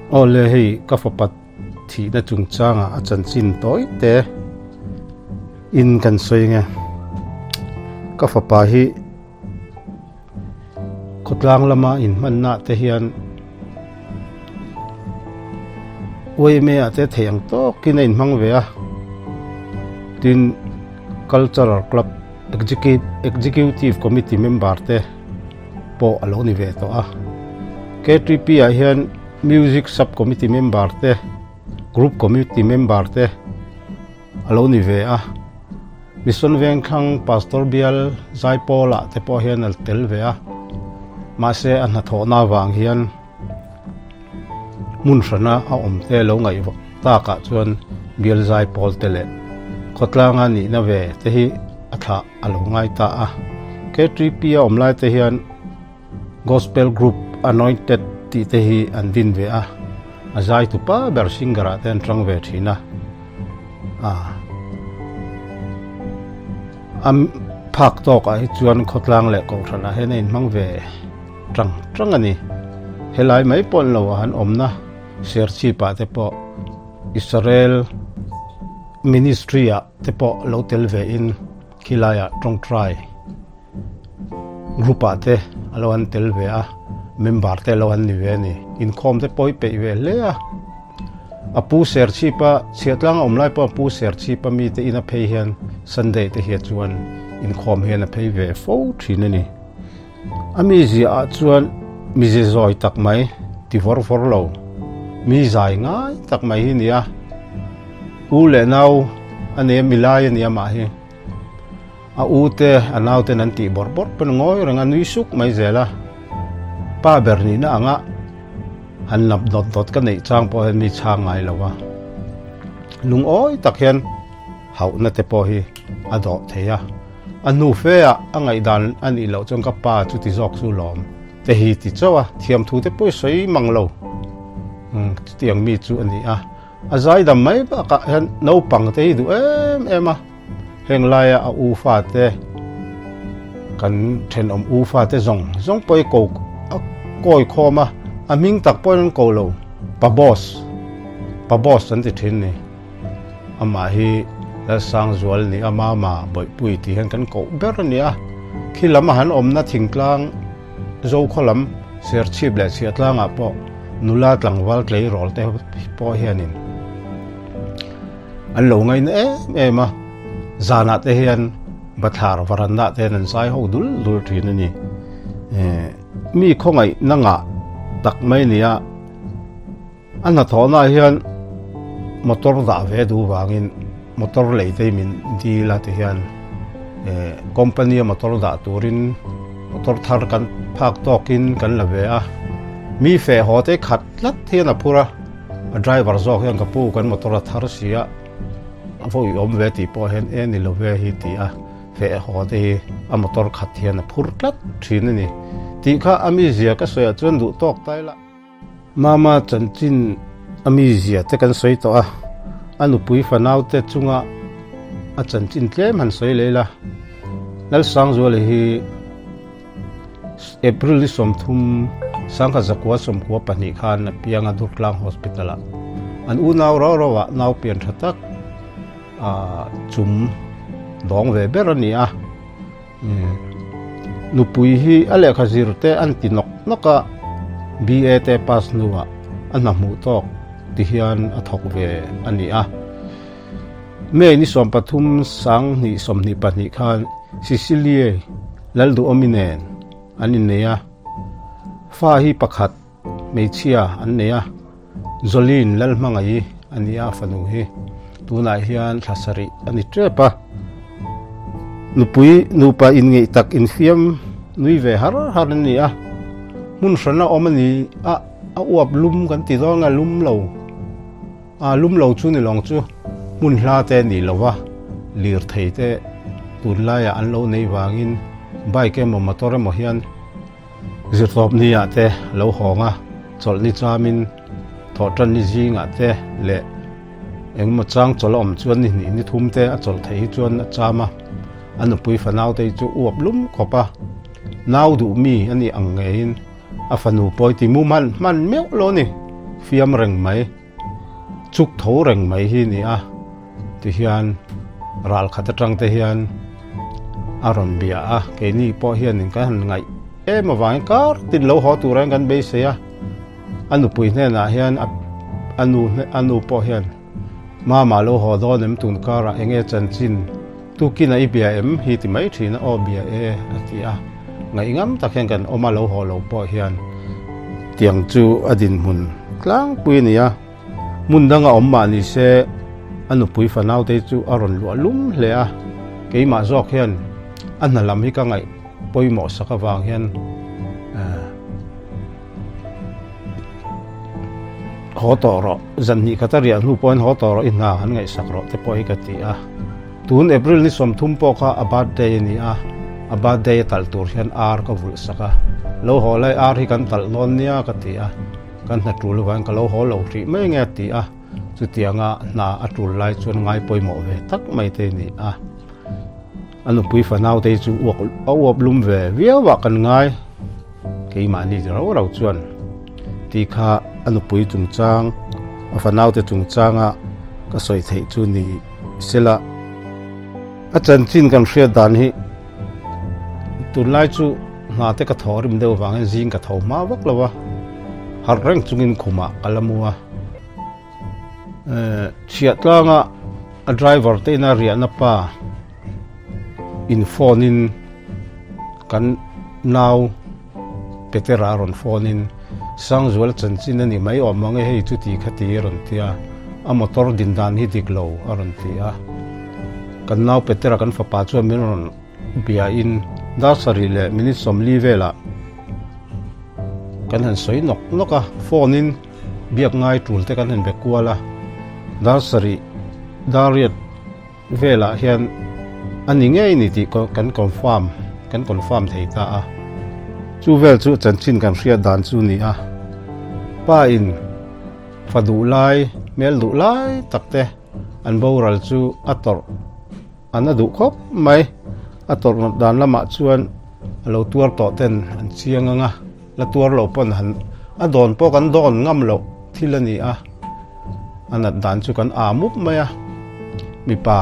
Aw le hei ka fapa thihna chungchangah a chanchin tawi te in kan sawi nge ka fapa hi khawtlang lama inhmanna te hian uaime ah te theih ang tawkin a inhmang ve a tin cultural club executive committee member te pawh a lo ni ve tawh a K_T_P ah hian music sub committee member te group committee member te a lo ni ve a mission vengthlang pastor bial zaipawl ah te pawh hian a tel ve a mahse a hnathawhna avang hian hmun hrana a awm te lo ngaih takah chuan bial zaipawl te leh khawtlanga nihna ve te hi a thlah a lo ngai ta a K_T_P a awm lai te hian gospel group anointed tih te hi an din ve a a zai tupa ber singer ah te an tang ve thin a a phak tawk ah hi chuan khawtlang leh kohhran ah hian a inhmang ve tang tang a ni helai mai pawh an lo ah an awmna serchhip ah te pawh Israel ministry ah te pawh lo tel ve in khilai ah tawngtai group ah te a lo an tel ve a member te a lo an ni ve a ni inkhawm te pawh hi peih ve hle a a pu serchhip a chhiahtlang a awm lai pawh a pu serchhip a mite ina phei hian sunday te hian chuan inkhawm hian a phei ve fo thin a ni a mi ziah ah chuan mize zawi tak mai ti vawr vawr lo mi zai ngai tak mai hi a ni a u leh nau a nei a milai a ni amah hi. A u te a nau ten an tih bawrh bawrh pawn ngawi reng a nui suk mai zel a, pa ber nihna anga han nap dawt dawt ka neih chang pawh hian mi chhang ngai lo a, lungawi tak hian hauhna te pawh hi a dawh thei a, a hnu fe ah a ngaihdan a nih loh chuan ka pa chu ti zawk chu lawm te hi ti chauh a, thiamthu te pawh i sawi mang lo chutiang mi chu a ni a, a zaidam mai bakah hian naupang te hi duh em em a. Heng laia a u fate kan thenawm u fate zawng zawng pawh hi ko a kawi khawm a, a hming tak pawhin an ko lo, pa boss, pa boss an ti thin ni. Amah hi Lalsangzual ni a mama Bawihpui tih hian kan koh ber a ni a, khi lam a han awmna thingtlang Zokhaw lam Serchhip leh Chhiahtlangah pawh nula tlangval tleirawl te pawh hianin An lo ngaina em em a, zanah te hian bathlar varanda te hian an zai ho dul dul thin a ni. Mi khawngaih na ngah tak mai a ni a, a hnathawhna ah hian motor dah ve duh vangin motor lei te hi min dil a ti hian company a motor dah turin motor thar kan phak tawkin kan la ve a, mi feh haw te khat tlat hian a phur a. A driver zawk hian ka pu kan motor a thar si a, a vawi awm ve tih pawh hian e ni lo ve hi ti a, feh haw te hi a motor khat hian a phur tlat thin a ni tih kha a mizia ka sawiah chuan duh tawk ta ila. Mama chanchin a mizia te kan sawi tawh a, a nupui fanau te chunga a chanchin tlem han sawi leh ila, Lalsangzuala hi. April ni 30, 1992 khan a piang a Durtlang Hospital ah an unau rau rau ah nau pian tha tak chum dawng ve ber a ni a. Nupui hi a lehkha zir te an ti nawk nawk a, BA te pass hnuah a hna hmuh tawk ti hian a thawk ve a ni a. May ni 13, 2022 khan Sicilie Lalduhawmi nen an innei a, fa hi pakhat hmeichhia an nei a, Jolene Lalhmangaih a ni a fanu hi tunah hian thla sarih a ni tep a, nupui nupa inngeih tak infiam nui ve har har an ni a, hmun hrana awm a ni a, a uap lum kan ti dawn a lum lo. A lum lo chu ni lawng chu hmun hla te ni lo va, lirthei te tunlaiah an lo nei vangin bike emaw motor emaw hian zirtawp niah te lo hawng a, chawlhni chamin thawhtan ni zingah te leh engemaw chang chawlh a awm chuan ni hnih ni thum te a chawlh theih hi chuan a cham a, a nupui fanau te hi chu uap lum khawp a, nau duh mi a nih ang ngeiin a fanu pawh hi ti mu hman hman meuh lo a ni. fiam reng mai, chuk tho reng mai hi ni a. Tihian ral khat atang te hian a rawn bia a, keini pawh hianin kan han ngaih em avangin kar tin lo haw tur hian kan beisei a. A nupui hnenah hian a nu a nu pawh hian Mama lo haw dawn em tun karah enge chanchin tukin a i bia em hi ti mai thin a, aw bia e a ti a. Ngaih ngam tak hian kan awm a lo haw lo pawh hian tiang chu a dinhmun tlangpui a ni a. Hmun danga awm mah ni se a nupui fanaute chu a rawn luah lum hle a, keimah zawk hian a hna lam hi ka ngaih pawimawh sak avang hian haw tawh rawh, zan hnih khat a riah hnu pawhin haw tawh rawh i hna han ngaihsak rawh te pawh hi ka ti a. Tun April ni 30 pawh kha a birthday a ni a, a birthday a talh tur hian ar ka vulh sak a, lo haw lai ar hi kan talh dawn nia ka ti a. Kan hna tul avangin ka lo haw lo hrih mai nge a ti a, chutianga hna a tul lai chuan ngai pawimawh ve tak mai te ni a. A nupui fanau te hi chu uak a uap lum ve viau ah kan ngai, keimahni rau rau chuan ti kha a nupui chungchang a fanau te chungchanga ka sawi theih chu ni sela. A chanchin kan hriat dan hi tunlai chu Hna te ka thaw rim deuh avangin zing ka tho hma vak lo a, harh reng chungin khumah ka la mu a. Chhiah tlanga a driver te ina riahna pa in phone in kan nau Petera rawn phone in Sangzuala chanchin a ni mai awm ang e hei chuti khati a rawn ti a, a motor din dan hi dik lo a rawn ti a. Kan nau Petera kan fapa chuan min rawn Biain dar sarih leh minute 40 velah kan han sawi nawk nawk a, phone in biak ngai tul te kan han be kual a, dar sarih dar riat velah hian a ni ngei ni tih kan confirm kan confirm thei ta a, chu vel chu chanchin kan hriat dan chu ni a, pa in fa duh lai hmel duh lai tak te an boral chu a tawrh. An a duh khawp mai. A tawrhnawt dan lamah chuan a lo tuar tawh ten an chiang ang a, la tuar loh pawn han a dawn pawh kan dawn ngam loh thil a ni a, a nat dan chu kan aa mup mai a, mipa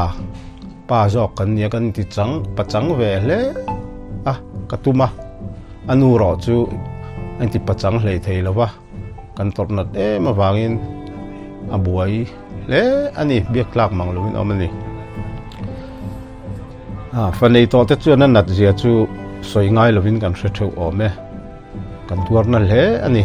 pa zawk kan nia kan inti chang pachang ve hle a ka tum a, a nu rawh chu a inti pachang hlei thei lo va, kan tawrhnat em avangin a buai. Hle a ni, biak tlak mang loin awm a ni. A fa nei tawh te chuan a nat zia chu sawi ngai lovin kan hre theuh awm e. Kan tuarna hle a ni.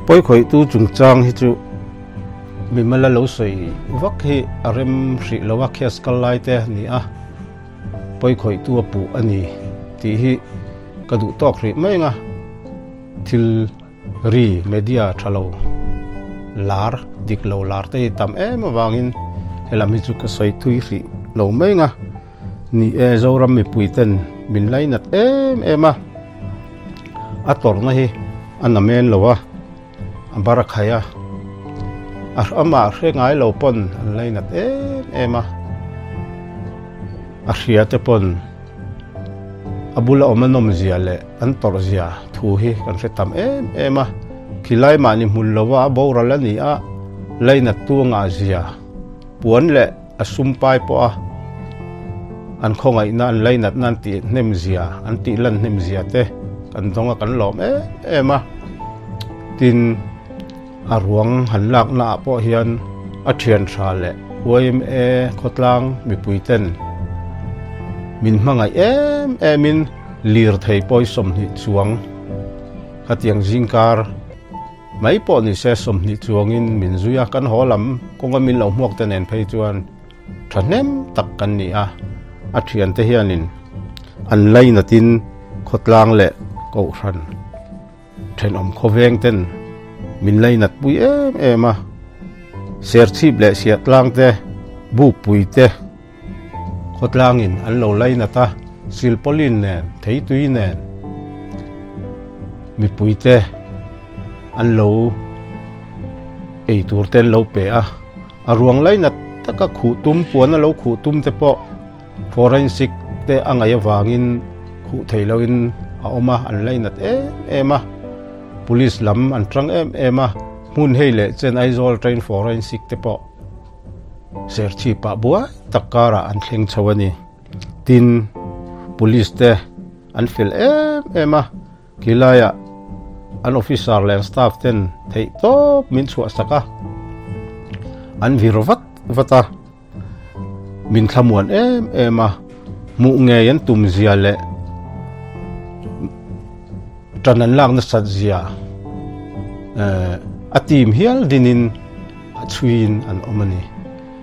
Pawikhawihtu chungchang hi chu mimala lo sawi vak hi a rem hrih lo a, case kal lai te a ni a. Pawikhawihtu a puh a ni tih hi ka duh tawk hrih mai ang a, thil ri media tha lo lar dik lo lar te hi tam em avangin helam hi chu ka sawi thui hrih lo mai ang a, ni e Zoram mipui ten min lainat em em a, a tawrhna hi a namen lo a. A bar a khai a, a amah hre ngai lo pawn an lainat em em a, a hria te pawn a bula awm a nawm zia leh an tawrh zia thu hi kan hre tam em em a, khilai mahni hmun lova a boral a ni a, lainat tu a ngah zia puan leh a sum pai pawh a an khawngaihna an lainatna an tih hnem zia an tih lan hnem zia te kan dawng a kan lawm em em a tin a ruang han lakna ah pawh hian a thian tha leh yma khawtlang mipui ten min hmangaih em em in lirthei pawi 20 chuang khatiang zingkar Mai pawh ni se 20 chuangin min zui a, kan haw lam kawnga min lo hmuak te nen phei chuan thahnem tak kan ni a, a thiante hianin an lainatin khawtlang leh kohhran thenawm khawveng ten min lainat pui em em a, serchhip leh siahtlang te, bukpui te khawtlangin an lo lainat a, silpawlin nen, theitui nen mipuite an lo ei tur te an lo pe a, a ruang lainat taka khuh tum, puan a lo khuh tum te pawh. Forensic te a ngaih avangin khuh thei loin a awm a, an lainat em em a, Police lam an tang em em a, hmun hei leh chen Aizawl train forensic te pawh Serchhip ah buai tak karah an thleng chho a ni. Tin, Police te an fel em em a, khilaiah an officer leh an staff ten theih tawp min chhuah sak a, an vir vat vat a. Min thlamuan em em a, hmuh ngei an tum zia leh tan an lak nasat zia a team hial dinin a chhuiin an awm a ni.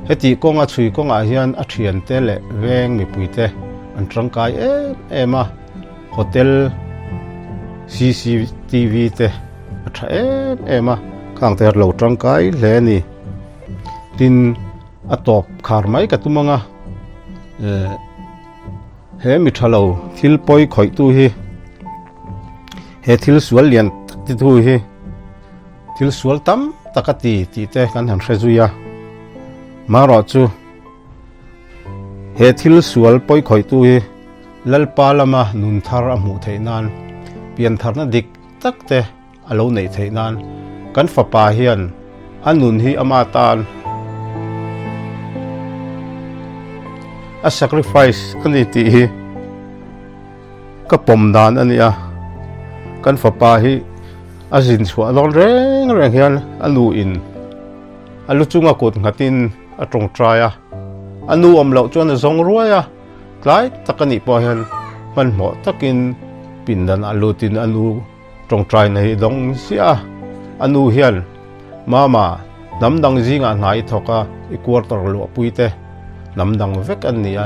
Heti kawnga chhui kawngah hian a thiante leh veng mipuite an tangkai em em a, hotel cctv te a tha em em a, khang te lo tangkai hle a ni. Tin, a tawp khar mai ka tum anga, he mi tha lo thil pawi khawih tu hi, he thil sual lian tak ti tu hi, thil sual tam tak a ti tih te kan han hre zui a. Marawh chu he thil sual pawi khawih tu hi Lalpa lama nun thar a hmuh theih nan pian tharna dik tak te a lo neih theih nan kan fapa hian a nun hi ama tan a sacrifice a ni tih hi ka pawm dan a ni a, kan fapa hi a zin chhuah dawn reng reng hian a nu in a lu chunga kut nghatin a tawngtai a, a nu awm loh chuan a zawng ruai a. Tlai tak a nih pawh hian hmanhmawh takin pindan a lutin a nu tawngtaina hi dawng ziah a. A nu hian, Mama, hnam dang zingah hna i thawk a, i quarter luahpui te hnam dang vek an ni a.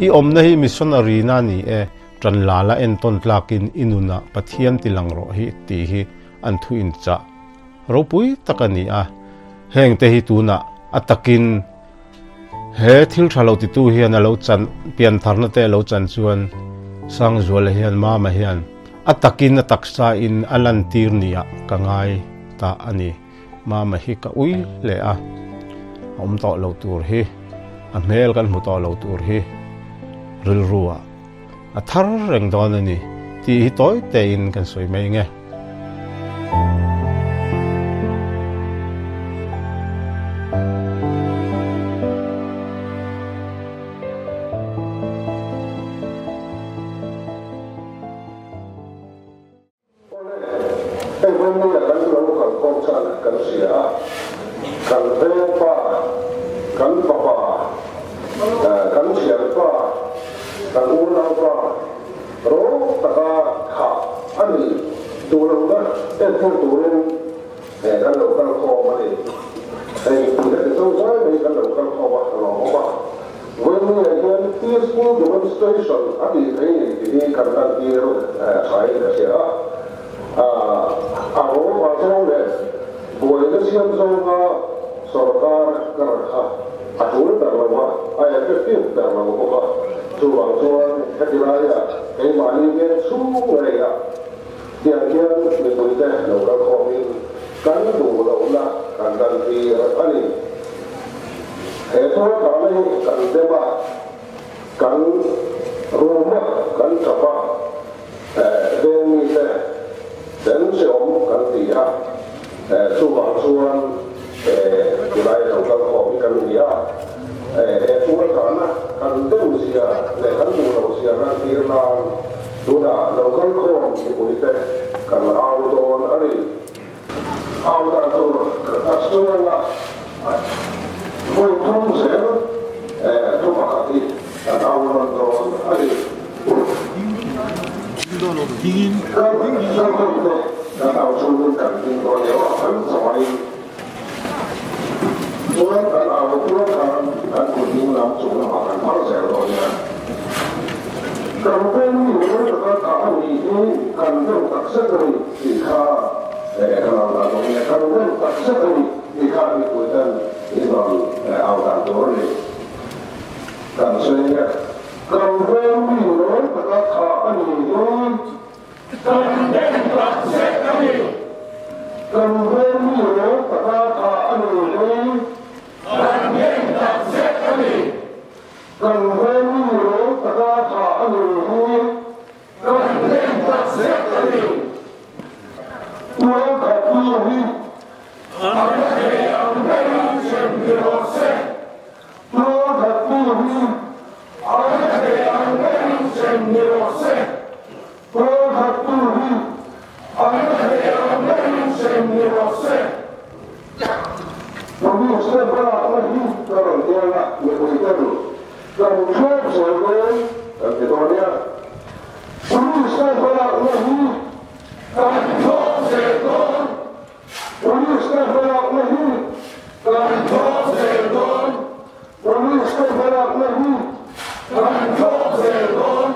I awmna hi missionary na ni e, tan la la entawn tlakin i nunah Pathian ti lang rawh hi tih hi an thu inchah ropui tak a ni a. Heng te hi tunah a takin He thil tha lo titu hian a lo chan, piantharna te a lo chan chuan Sangzuala hian Mama hian a takin a taksa in a lantir nia ka ngai ta a ni. Mama hi ka ui hle a, a awm tawh lo tur hi, a hmel kan hmu tawh lo tur hi rilru ah a thar reng dawn a ni tih hi tawi tein kan sawi mai nge. Awle, hei Vawmnia kan lo kalkhawm chan kan hria a, kan vengpa, kan fapa, kan thianpa, kan unaupa, Rawng taka thah a ni duh lohna entir turin kan lo kal khawm a ni. Hei mipui heti zo zai mai kan lo kal khawm a, ka lawm awm a. Vawinia hian peaceful demonstration a tih theih ni tih hi kan lantir thain ka hria a. A rawng a zawng leh buaina siam zawnga sorkar ka rawn kha a tul ber lo a, a effective ber lo bawk a. Chuvang chuan heti laia keimahni veng chhung ngeiah tiang hian mipuite lo kal khawmin kan duh lohna kan lantir a ni. He tualthahna hi kan dem a, kan rum a, kan tap a. Veng mite den che awm kan ti a, chuvang chuan tilai lo kal khawm hi kan ni a, he tualthahna kan deuh zia leh kan duh loh zia lantir nan tunah lo kal khawm mipuite kan au dawn a ni. Au dan tur ka sawi anga vawi thum zel thu pakhat hi kan au rawn dawn a ni. Kan kalkhawmte kan au chungin kan ding dawn leh a, kan zawaiin chuan kan au tur khan kan kut ding lam chung lamah kan phar zel dawn nia. Kan veng mi rawng taka thah a nih hi kan deuh tak zet a ni. Tih kha ka lo dah dawn nia, kan rem tak zet a ni tih kha mipui ten i rawn au dan tur a ni. Kan sawi nia. Kan veng mi rawn taka thah a ni hi. Kan rem tak zet a ni. Kan veng mi rawn taka thah a ni hi. Kan rem tak zet a ni. Kan veng mi rawn. hi an theih ang berin hrem ni rawh se. Tualthattu hi an theih ang berin hrem ni rawh se. Police te hmalakna hi ka rawn tiang a, mipui ten kan thlawp zel dawn kan ti dawn nia. Police te hmalakna hi kan thlawp zel dawn. Police te hmalakna hi kan thlawp zel dawn. Police te hmalakna hi kan thlawp zel dawn.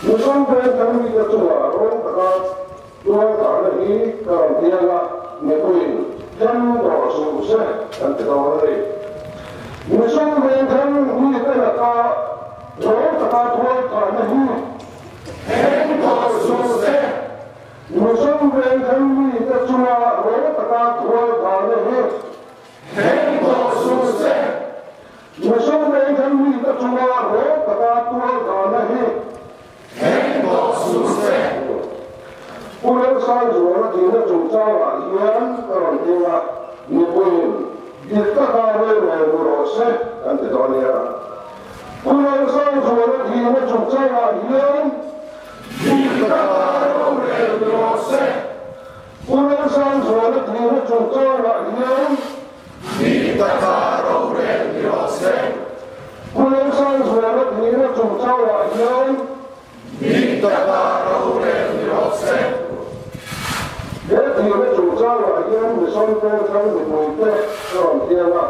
Mizo veng kan mite chungah rawng taka tual tahna hi ka rawn tiang a, mipuiin then rawh suh se kan ti dawn a ni. Mizo veng kan mite laka rawng taka tual tahna hi then rawh suh se. Mizo veng kan mite chungah rawng taka tual tahna hi then rawh suh se. Mizo veng kan mite chunga rawng taka tual dahna hi thleng tawh suh se. Pu Lalsangzuala dihna chungchangah hian ka rawn ding a, mipuiin dik taka rel mu rawh se kan ti dawn nia. Pu Lalsangzuala dihna chungchangah hian dik taka rorel ni rawh se. Pu Lalsangzuala dihna chungchangah hian Dik taka rorel ni rawh se. Pu Lalsangzuala thihna chungchangah hian Dik taka rorel ni rawh se. He thihna chungchangah hian Mission Vengthlang mipuite ka rawn tiang a,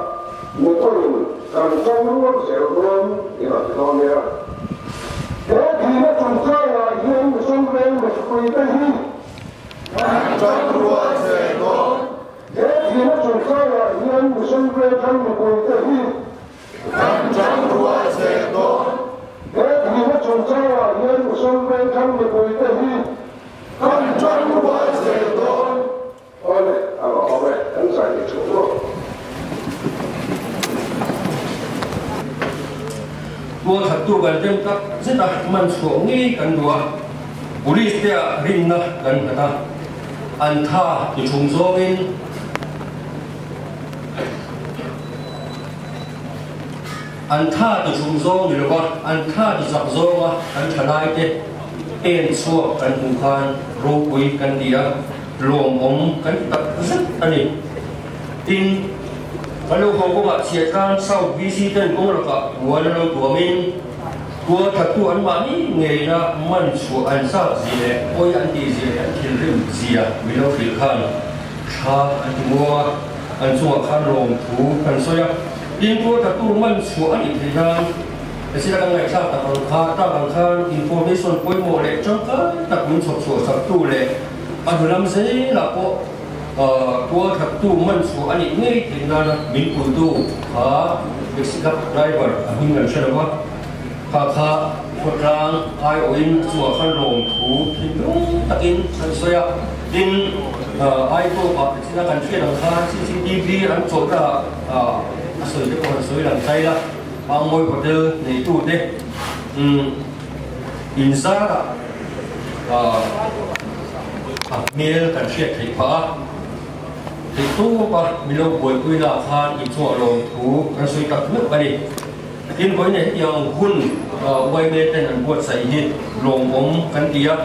mipawhin kan chang rual zel dawn i rawn ti dawn nia. He thihna chungchangah hian Mission Veng mipuite hi kan chang rual zel dawn. He thihna chungchangah hian Mission Vengthlang mipuite hi kan chang rual zel dawn. He thihna chungchangah hian Mission Vengthlang mipuite hi kan chang rual zel dawn. Awle, a lo awm e, kan zai ni thu maw? Tual thattu kan dem tak zet a, man chhuah ngei kan duh a, Police te ah rinna kan nghat a. An tha ti thum zawngin an tha ti thum zawng ni lova an tha ti chak zawnga kan thalai te pen chhuak kan hmuh khan ropui kan ti a, lawmawm kan ti tak zet a ni. Tin, kan lo haw kawngah Chhiatlan South VC ten kawng lakah buan a lo tuamin, Tual thattu an mahni ngeina man chhuah an chak zia leh pawi an tih zia leh an thilrim zia min lo hrilh khan thla an ti muang a, an chungah khan lawmthu kan sawi a. Tin, tual thattu man chhuah a nih theih nan Esira kan ngaihthlak tak ang kha tak ang khan information pawimawh leh tangkai tak min chhawp chhuah saktu leh a hnulam zelah pawh tual thattu man chhuah a nih ngei theih nana min puitu kha taxi cab driver a hming kan hre lo va, kha kha khawtlang aiawhin a chungah khan lawmthu thinlung takin an sawi a. Tin, Aitawkah tina kan hriat ang khan cctv an chawlhna ah a sawi te pawh an sawi lang chai la, Pangmawi Hotel neitute inzarah a hmel kan hriat theih phah a. Theihtawpa min lo buaipuina ah khan inchungah lawmthu kan sawi tak meuh a ni. Tin, vawiin hetiang hun YMA ten an buatsaih hi lawmawm kan ti a.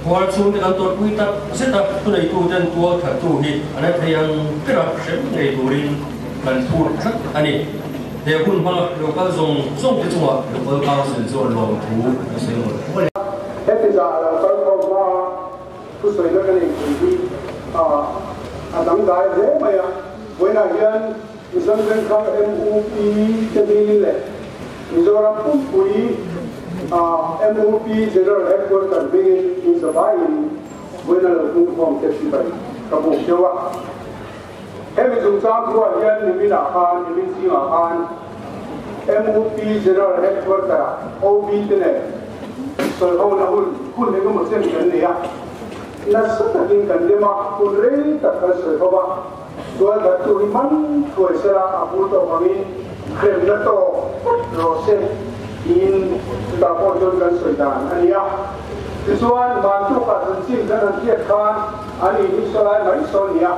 Khual chhungte kan tawrhpui tak zet a, thuneitu ten tual thattu hi an la thei ang ber a, hrem ngei turin kan phur tlat a ni. He hun hmanga local zawng zawng te chungah local council chuan lawmthu an sawi mawlh mawlh e. Heti zah a lo kal khawm hma a, thusawi ka nei pui hi a dangdai hle mai a. Vawiinah hian Mizoram Vengthlang MUP te hmingin leh Mizoram pumpui MUP General Headquarter hmingin inzavaiin vawiina lo pungkhawm te chibai ka buk deuh a. Hemi chungchang thuah hian niminah khan, nimin zingah khan MUP General Headquarter-ah OB te nen sawihona hun hun engemaw chen kan nei a. Nasa takin kan dem a, hun rei tak kan sawi ho a. Tual thattu hi man thuai sela a hmu tawh vangin hremna tawk phawt rawh se tiin chutah pawh chuan kan sawi dan a ni a. Tichuan, Mantukah chanchin kan han hriat khan an in hi sawlai mai saw a ni a.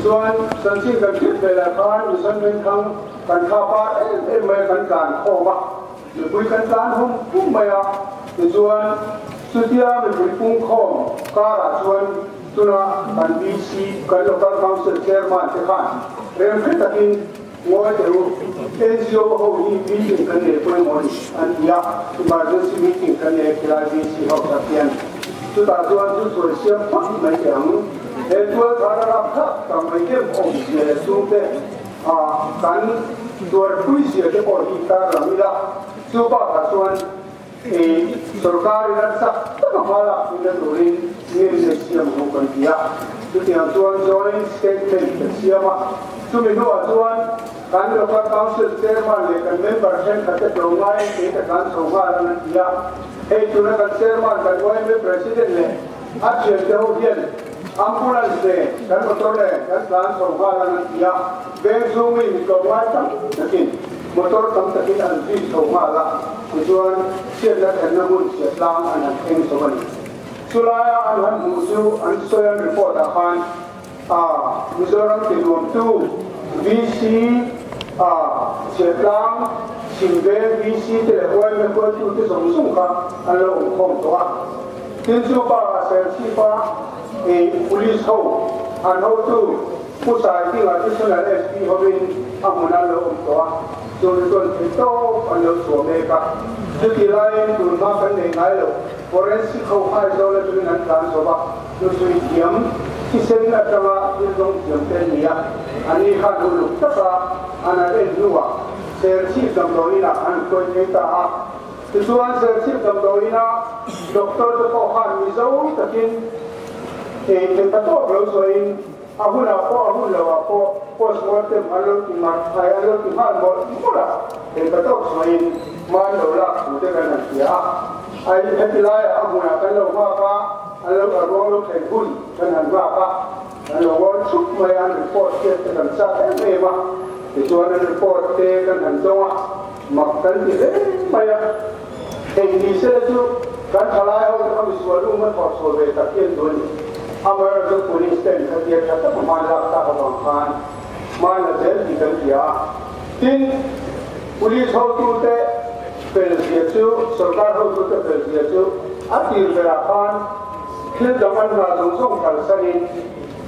Chuan chanchin kan hriat ve lah khan Mission Vengthlang kan thla par em em mai a kan tlan khawm a, mipui kan tlan hum hum mai a, tichuan chutia mipui pungkhawm karah chuan tuna kan VC kan Local Council Chairman te khan remhre takin Ngawi teh u, NGO ho hi meeting kan nei pawimawh a ni an ti a, emergency meeting kan nei a khilai VC ho tak hian. Chutah chuan chu sawi siam phawt mai teh ang. He tual thar a rap thlak tak mai em awm zia leh chhungte kan tuarpui zia te pawh hi tarlang ila, chu bakah chuan i sorkarin a chak taka hma lak puina turin ngenna siam ho kan ti a. Chutiang chuan joint statement kan siam a. Chumi hnuah chuan kan Local Council Chairman leh kan member thenkhatte tlawmngaiin kei ka tlan chho nghal ang an ti a. Hei tuna kan Chairman, kan YMA President leh a thiante ho hian Ambulance nen kan motor nen kan tlan chho nghal ang an ti a. Veng chhung mi mi tlawmngai tam takin motor tam takin an zui chho nghal a, tichuan chhiatna thlenna hmun chhiat tlang an han thleng chho a ni. Chulaia an han hmuh chu an sawi an report ah khan a Mizoram tinuamtu VC a chhiat tlang chhim veng VC te leh yma huaitu te zawng zawng kha an lo awm khawm tawh a. Tin chu bakah Serchhipa police ho an hotu Pu Saidinga Additional SP hovin a hmun an lo awm tawh a, chumi chuan thei tawp an lo chhuah mek a. Chuti laiin tun hma kan nei ngai lo, forensic ho Aizawl atangin an tlan chho va, nusui thiam thisen atanga thil zawng thiam te an ni a, anni khan uluk taka an an en hnuah Serchhip damdawiinah an hruai phei ta a. Tichuan Serchhip damdawiinah doctor te pawh khan Mizo takin ei thei ta tawp lo sawiin, A hunah pawh a hun lohah pawh postmortem an lo ti mar ai an lo ti nghal mawlh mawlh a, hei ka tawk sawiin hman lo lak thu te kan han hria a. Ai heti laiah a hmunah kan lo nghak a, an lo a ruang lo thlen hun kan han nghak a, kan lo ngawi thup mai a, an report hriat te kan chak em em a, tichuan an report te kan han dawng a, mak kan ti hle mai a. Hei ni sela chu kan thalai ho te kha misual um a thawh chhuah ve tak hian tu a ni. Amaherawhchu police ten khatia tha tak a hman lak tak avang khan hman la zel tih kan hria a. Tin, police hotute fel zia chu, sorkar hotute fel zia chu a tir berah khan thil dang an hna zawng zawng kalsanin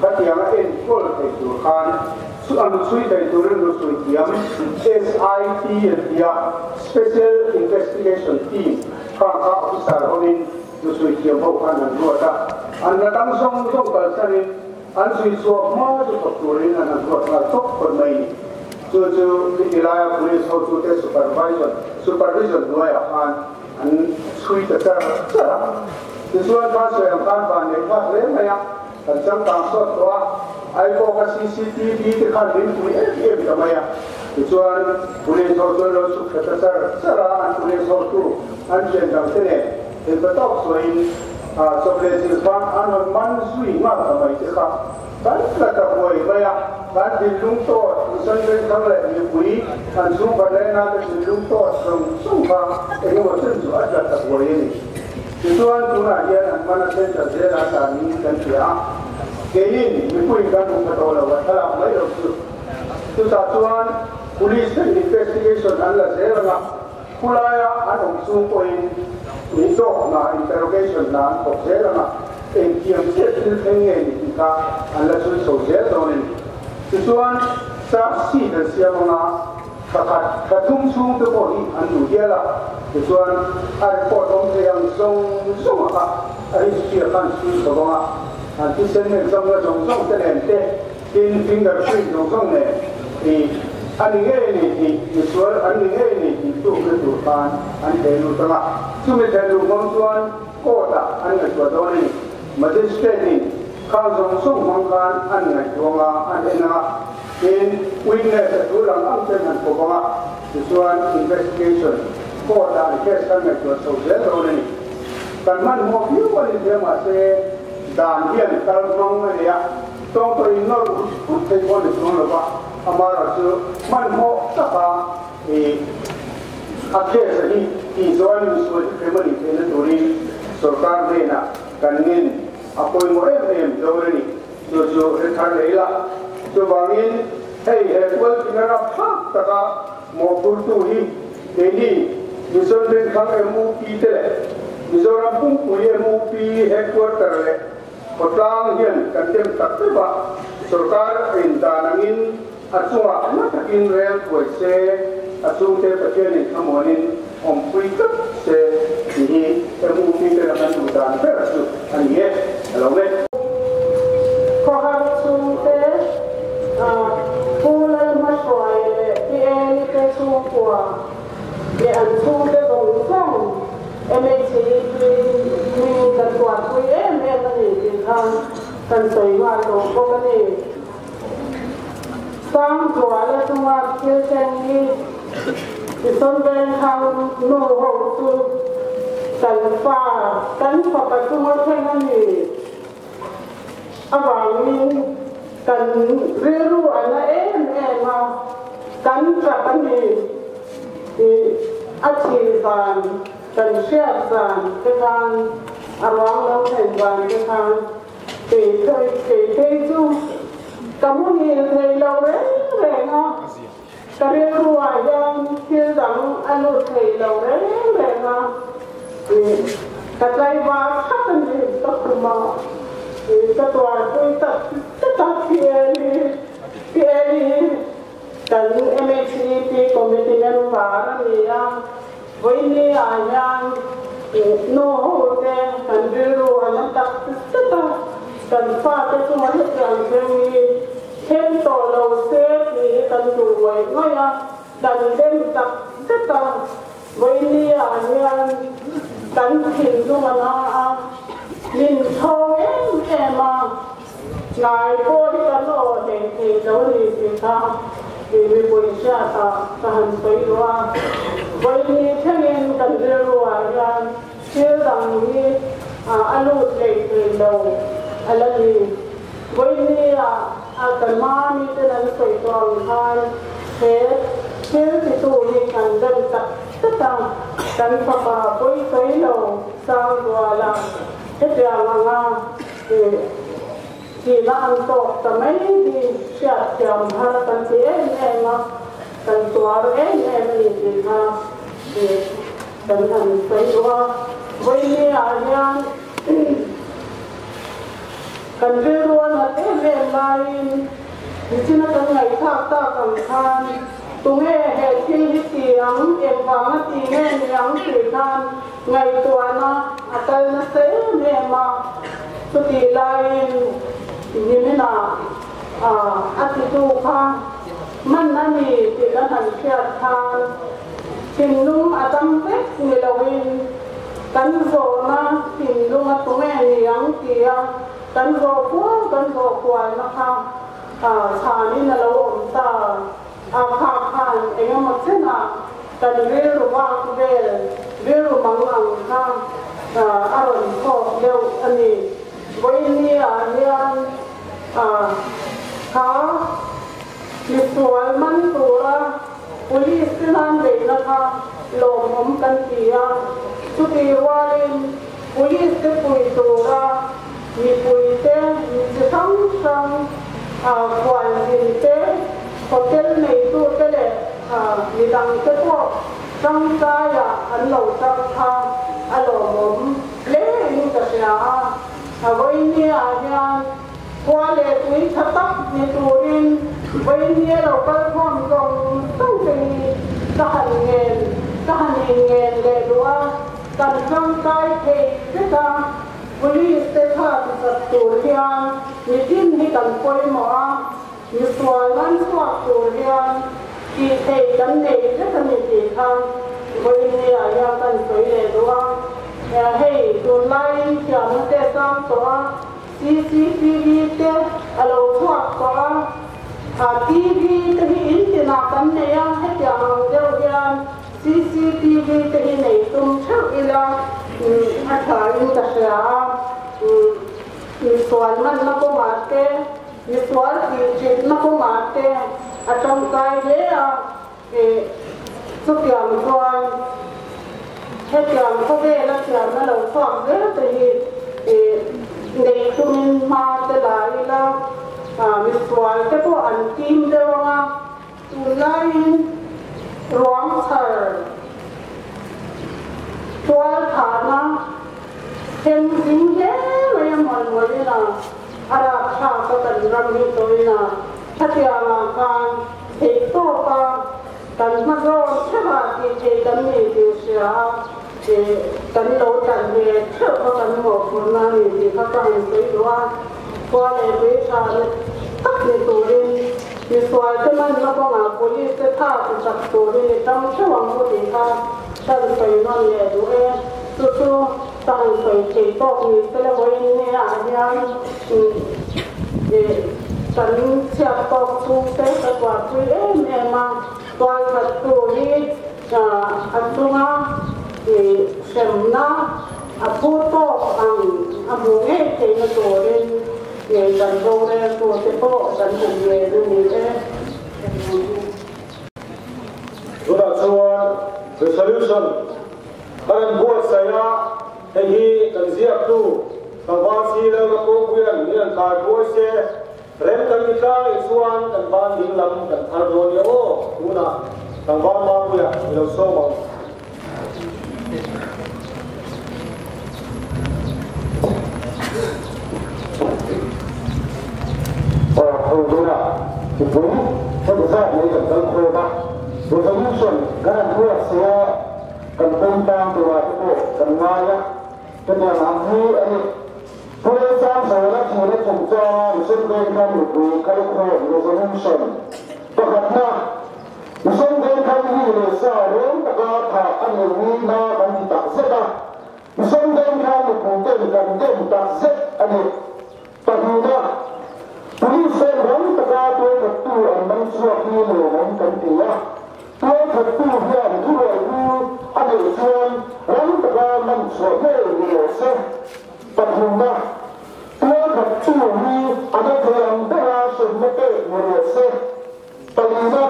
khatianga enkawl thei tur khan Chu an chhui thei turin lusui thiam SIT an ti a, Special Investigation Team, khang kha officer hovin lusui thiam ho khan an ruat a, an la dang zawng zawng kalsanin an chhui chhuak hma chu thawk turin an han ruat nghal tawp phawt mai ni. Chu chu khiti laia police hotute supervision supervision hnuaiah khan an chhui ta char char a. Tichuan kha sawi ang khan van neih nghak hle mai a. Kan changkang sawt tawh a, Aipawka cctv te khan min pui em em ta mai a. Tichuan, police ho chuan lo chhuk thla ta char char a, an police hotu an thian dang te nen thil ta tawk sawiin chawp leh zil khan an rawn man zui nghal ta mai te kha kan tla ta huai mai a. Kan thinlung tawt Mission Vengthlang leh mipui an chhungkhat lehna te thinlung tawt zawng zawng kha engemaw chen chu a tla ta huai a ni. Tichuan tunah hian an hman a central zel a tan in kan hria a, keinin mipuiin kan hmu pha tawh lo a thlalak mai lo chu. Chutah chuan police ten investigation an la zel ang a, khulaia an awm chung pawhin in zawk hna interrogation hna an thawk zel ang a, engtiang chiah thil thleng nge ni tih kha an la chhui chho zel dawn a ni. Tichuan charge sheet an siam ang a. Pakhat thla thum chhung te pawh hi an duh hial a, tichuan a report awm thei ang zawng zawng a kha a history a khan chhui chho vang a, an thisen exam na zawng zawng te nen te, tin finger print zawng zawng nen i a ni ngei ni tih misual an ni ngei ni tih tlukna tur khan an thei lut ang a, chumi thei luh hmang chuan court ah an ngaihtuah dawn a ni. Magistrate in khang zawng zawng hmang khan an ngaihtuah ang a, an en ang a. Tin, witness a tul ang ang ten han kawp ang a, tichuan investigation court ah an case kan ngaihtuah chho zel dawn a ni. Kan hmanhmawh viau a ni hle mahse dan hian kal hmang a nei a, tawngtaw in nawr ut ut thei pawh ni chuang lo va, amaherawhchu chu hmanhmawh taka i a case a hi tihzawh a ni misual hi hrem a nih theihna turin sorkar hnenah kan ngen a pawimawh em em dawn a ni. Chu chu ri thar leh ila. Chuvangin hei he tualthihna rapthlak taka mawhphurtu hi keini Mission Vengthlang MUP te leh Mizoram pumpui MUP Headquarter leh khawtlang hian kan dem tak vek a, sorkar a indan angin a chungah na takin rel thuai se, a chhungte Pathianin thlamuanin awmpui tlat se tih hi MUP ten a kan duh dan ber chu a ni e, a lo e. Khawhar chhungte Pu Lalhmahruai leh Pi Eni te chhungkua leh an chhungte zawng zawng MHEP hmingin kan tuarpui em em a ni tih kha kan sawi nghal tawh bawk a ni. Sangzuala chunga thil thleng hi Ison Vengthang nu ho chu kan fa, kan fapa chunga thleng a ni avangin kan rilru a na em em a, kan tap a ni tih a thih zan, kan hriat zan te khan, a ruang lo thlen zan te khan Kei kei phei chu ka muhil thei lo reng reng a, ka rilru ah hian thil dang a lut thei lo reng reng a, ka tlaivar khat a ni ka khum a, ka tuarpui tak tak a Pi Eli, Pi Eli hi kan MHEP committee member a ni a, Vawiini ah hian nu ho te kan rilru a la tak zet a, kan fate chunga hetiang thleng hi thleng tawh lo se tih hi kan duh ngawih ngawih a, kan dem tak zet a. Vawiini ah hian kan thinlung a na a, min chhawng em em a. Hnai pawh hi kan aw hlei thei lo a ni tih kha tih mipui hriatah ka han sawi duh a. Vawihnih thlengin kan rilru ah hian thil dang hi a lut hlei thei lo a la ni. Vawihnih ah a kan mami ten an sawi tawh ang khan he thil titu hi kan rem tak tak a, kan fapa pawi sawi lo Sangzuala hetiang anga Tihna an tawk ta mai hi hriatthiam har kan ti em em a, kan tuar em em a ni tih kha kan han sawi duh a. Vawinia hian kan rilru a nat em em laiin nichina kan ngaihthlak tak ang khan tunge he thil hi ti ang, engvanga ti nge ni ang tih khan Ngaihtuahna a kal nasa em em a, chutih laiin niminah a titu kha man a ni tih kan han hriat khan thinlung a dam vek ni loin kan zawhna thinlung a tunge ni ang tia kan zawh kual kan zawh kualna kha chhanin a lo awm ta. A kha khan eng emaw chenah kan rilru vak vel, rilru mang ang kha a rawn thawk deuh a ni. Vawiini ah hian kha misual man tura police te nan beihna kha lawmawm kan ti a, chutih rualin police te pui tura mipui te, mi chi hrang hrang khualzin te, Hotel neitute leh midangte pawh tangkaiah an lo tang kha a lawmawm hle in ka hria a. A vawinia hian khua leh tui tha tak ni turin vawinia lo kal khawm zawng zawng te hi ka han ngen ka han inngen leh duh a, kan tangkai thei vek a. Police te kha tichak tur hian mitin hi kan pawimawh a. Misual man chhuak tur hian tih theih kan nei vek a ni tih kha vawinia hian kan sawi leh duh a. Hei tunlaiin thiamna te sang tawh a, cctv te a lo chhuak tawh a, TV te hi in tinah kan nei a, hetiang ang deuh hian cctv te hi nei tum theuh ila a tha in ka hria a. Misual manna kawngah te Misual tih chitna kawngah te a tangkai hle a, ih chutiang chuan hetiang khawvela thiamna lo chhuak zel te hi ih nei tumin hma te la ila. Misual te pawh an tim deuh ang a, tunlaiin ruang chhar tual thahna thleng zing hle mai a mawn mawlhin a, a rapthlak a kan ram hi tawhin a, khatiangah khan theihtawp a kan hma zawn theuhah tih theih kan ni tih hria a, kan lo tlan ve theuh kha kan mawhphurhna a ni tih kha ka han sawi duh a, khua leh tui tha tak ni turin misual te manna kawngah police te tha ti chak turin i tang theuh ang u tih kha ka han sawi nawn leh duh e. Chu chu ka han sawi thei tawk ni se le vawiin nia ah hian kan chhiat tawk chhungte ka tuarpui em em a, tualthattu hi A chunga hremna a phu tawk ang a hmu ngei theihna turin kan roreltute pawh kan han ngen a ni e. Tunah chuan resolution kan han buatsaih a, hei hi kan ziaktu Tlangval Silo Rapupuia'n min han kharbuai se, Rem kan ti tlang leh chuan kan ban ding lam kan phar dawn nia aw, tunah tlangval Mapuia i lo sawm ang. Aw hei tunah mipui heti zat mai kan kal khawm a, resolution kan han buat se a, kan pawm tang turah te pawh kan ngai a, hetiang ang hi a ni. Pule Sangzawla thihna chungchanga Mission Vengthar mipui kalkhawm resolution pakhatna, Mission Vengthar mi leh sa reng taka thah a nih nihna kan ti tak zet a, Mission Vengthar mipuiten kan dem tak zet a ni. Pahnihna, Police ten rang taka tualthattu an man chhuak hi lawmawm kan ti a, tualthattu hian thuruaipui a neih chuan rang taka man chhuah ngei ni rawh se. Pathumna, tualkhat chu hi a na thei ang bera hremna pek ni rawh se. Palina,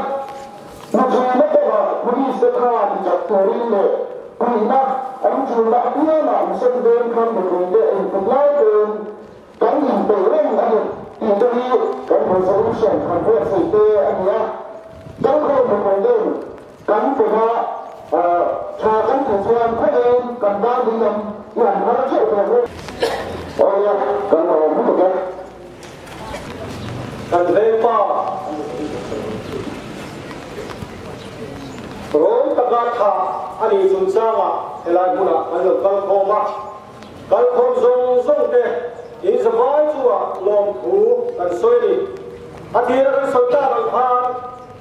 Nuchhuina kawngah police te kha tichak turin leh puihna an chulna apiangah Mission Veng khan mipuite engtik lai pawhin kan inpeih reng a ni tih te hi kan resolution han buatsaih te a ni a. Kalkhawm mipuite'n Kan pawha tha kan tih chuan khawngin kan ban ding lam i han phar theuh tawh rawh. Awia kan awm lutuk e. Kan vengpa rawn taka tha a nih chungchangah helai hmunah kan lo kal khawm a, kal khawm zawng zawng te in zavai chungah lawmthu kan sawi a ni. A tira kan sawi tak ang khan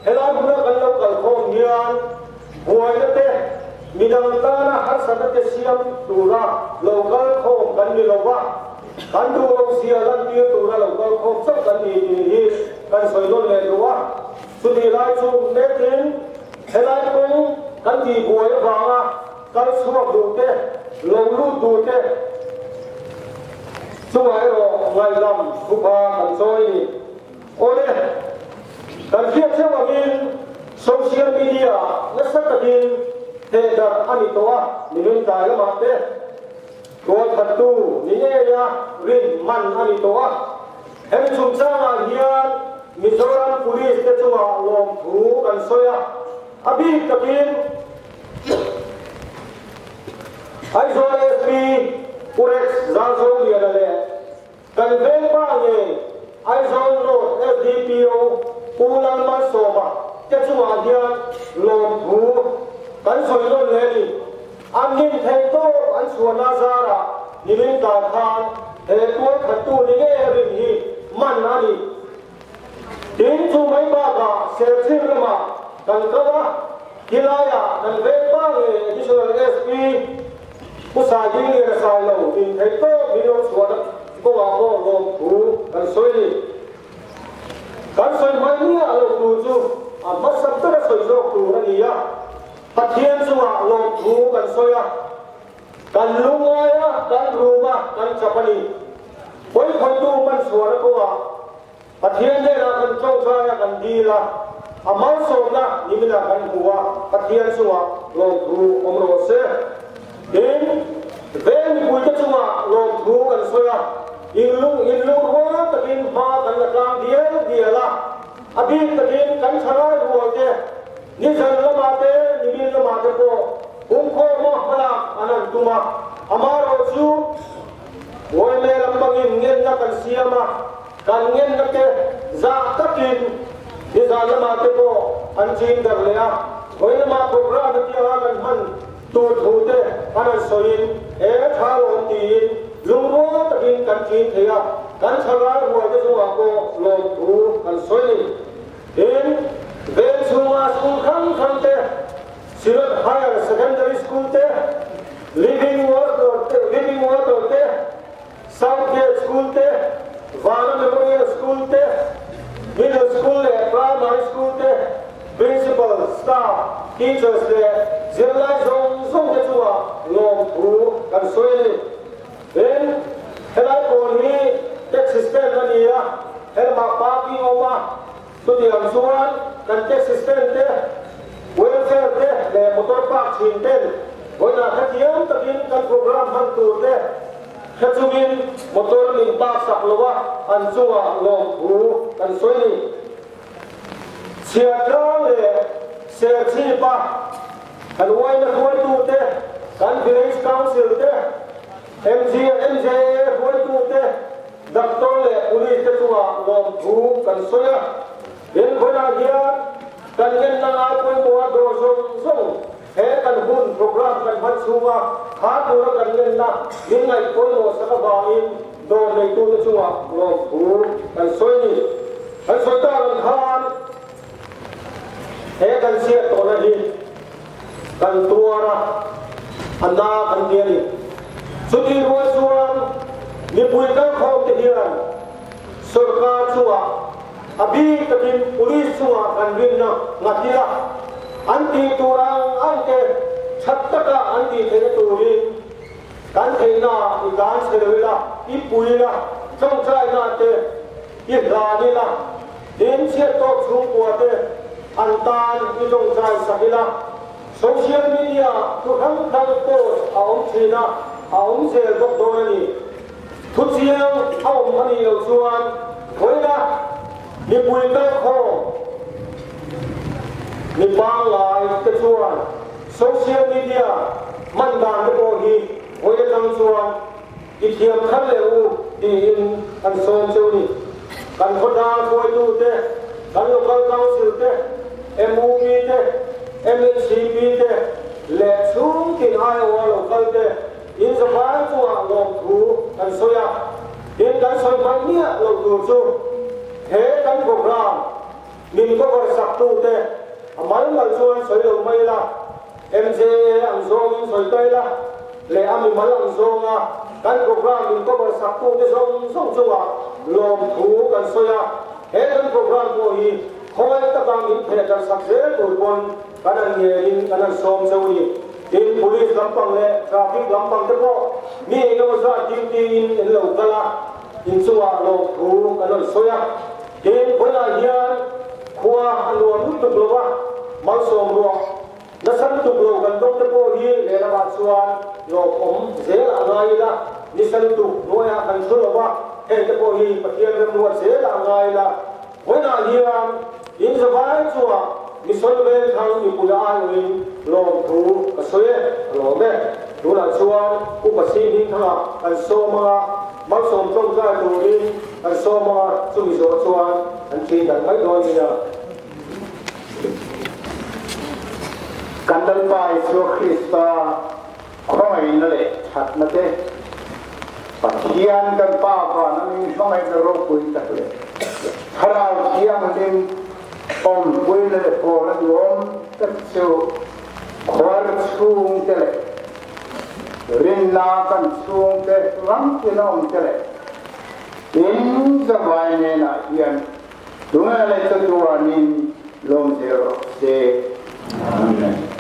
Helai hmuna kan lo kal khawm hian buaina te, midang tana harsatna te siam tura lo kal khawm kan ni lo va, kan duh lo zia lantir tura lo kal khawm chauh kan ni tih hi kan sawi nawn leh duh a. Chutih lai chu mekin helai kawng kan tih buai avanga kal chhuak duh te, lo lut duh te chungah erawh ngaihdam thupa kan chawi ni. Awle, kan hriat theuh angin social media ah nasa takin thehdarh a ni tawh a, nimin tlai lamah te tualthattu ni ngeia rin man a ni tawh a. Hemi chungchangah hian Mizoram Police te chungah lawmthu kan sawi a, a bik takin Aizawl SP Pu Rex Zarzoliana leh Kan vengpa nge Aizawl North SDPO Pu Lalmalsawma te chungah hian lawmthu kan sawi nawn leh a ni. An hlim thei tawp an chhuahna zarah nimin tlai khan he tualkhattu ni ngei a rin hi man a ni. Tin, chu mai bakah Serchhip lamah kan kal a, khilaiah kan vengpa nge Additional SP Pu Saiding lian a sai lo in theih tawp min lo chhuahna kawngah pawh lawmthu kan sawi a ni. Kan sawi hmai miah lo tur chu a hmasa bera sawi zawk tur a ni a, Pathian chungah lawmthu kan sawi a, kan lungngai a, kan rum a, kan chap a ni. Pawikhawihtu man chhuahna kawngah Pathian hnenah kan tawngtai a, kan dil a, a malsawmna niminah kan hmu a, Pathian chungah lawmthu awm rawh se. Tin, veng mipuite chungah lawmthu kan sawi a. In lung in lungrual takin hma kan la tlang dial dial a, a bik takin kan thalai rual te nizan lamah te nimin lamah te pawh pungkhawm a hmalak an han tum a, amaherawhchu Ngawime lampangin ngenna kan siam a, kan ngenna te zah takin nizan lamah te pawh an chin darh leh a, vawi lamah programme tia kan hman tur thu te an han sawiin he tha lawm tiin lungrual takin kan chin thei a, kan thalai rual te chungah pawh lawmthu kan sawi ni. Tin, veng chhunga school hrang hrang te, Synod Higher Secondary School te, Living Water te, Living Water te, South Gate School te, Vana Memorial School te, Middle School leh Primary School te, Principal, Staff, Teachers leh zirlai zawng zawng te chungah lawmthu kan sawi a ni. Tin, helai pawn hi taxi stand a ni a, helamah parking a awm a, chutiang chuan kan taxi stand te, welfare te leh motor park thin ten vawiinah hrethiam takin kan program hman tur te hre chungin motor min park sak lo a, an chungah lawmthu kan sawi a ni. Chhiartlang leh Serchhipa kan uaina hruaitute, kan Village Council te, MG, MJA hruaitute, Doctor leh Police te chungah lawmthu kan sawi a. Tin, vawiinah hian kan ngenna ngai pawimawha dawr zawng zawng he kan hun program kan hman chhunga kha tura kan ngenna min ngaih pawimawh sak avangin dawr neitute chungah lawmthu kan sawi a ni. Kan sawi tak ang khan he kan chhiat tawhna hi kan tuar a, a na kan ti a ni. Chutih rual chuan mipui kalkhawm te hian sorkar chungah a bik takin police chungah kan rinna nghat ila, an tih tur ang ang te that taka an tih theihna turin kan theihna i tlan chhe lo ila, i pui ila, tawngtaina te i hlan ila, tin chhiat tawk chhungkua te an tan i tawngtai sak ila. Social media thu hrang hrang post a awm thin a, a awm zel bawk dawn a ni. Thu chiang a awm a nih loh chuan vawiina mipui kalkhawm mi pangngai te chuan social media hman dan te pawh hi vawi atang chuan i thiam thar leh u tiin kan sawm cheu ni. Kan khawtlang hruaitu te, kan local council te, MUP te, MHCP te leh chhungtin aiawha local te In zavai chungah lawmthu kan sawi a, tin kan sawi hman miah loh tur chu he kan program min cover sak tute a mal mal chuan sawi lo mai ila, MJA ang zawngin sawi ta ila leh a mimal ang zawnga kan program min cover sak tute zawng zawng chungah lawmthu kan sawi a, he kan program pawh hi khawngaih taka min thehdarh sak zel tur pawn kan han ngenin kan han sawm cheu a ni. Tin, Police lampang leh Traffic lampang te pawh mi engemaw zat duty in an lo kal a, inchungah lawmthu kan rawn sawi a. Tin, vawilah hian khua a nuam lutuk lo a, malsawm ruah nasa lutuk lo kan dawng te pawh hi lehlamah chuan lawmawm zel a ngai ila, nisa lutuk hnuaiah kan thu lo va, heng te pawh hi Pathian remruat zel a ngai ila. Vawilah hian in zavai chungah mi sawi vel thang mipui aiawhin lawmthu ka sawi e, ka lawm e. Tunah chuan Upa Sihning thangah kan sawm anga, malsawm tawngtai turin kan sawm anga, chumi zawh chuan an ṭhin dan mai dawn nia. Kan Lalpa Isua Krista khawngaihna leh thatna te, Pathian kan Pa vana min hmangaihna ropui tak leh Thlarau Thianghlim awmpuina leh pawla duhawm tak chu khuar chhungte leh rinna kan chhungte ram tina awmte leh in zavai nenah hian tunah leh chatuanin lawm zel rawh se. Amen.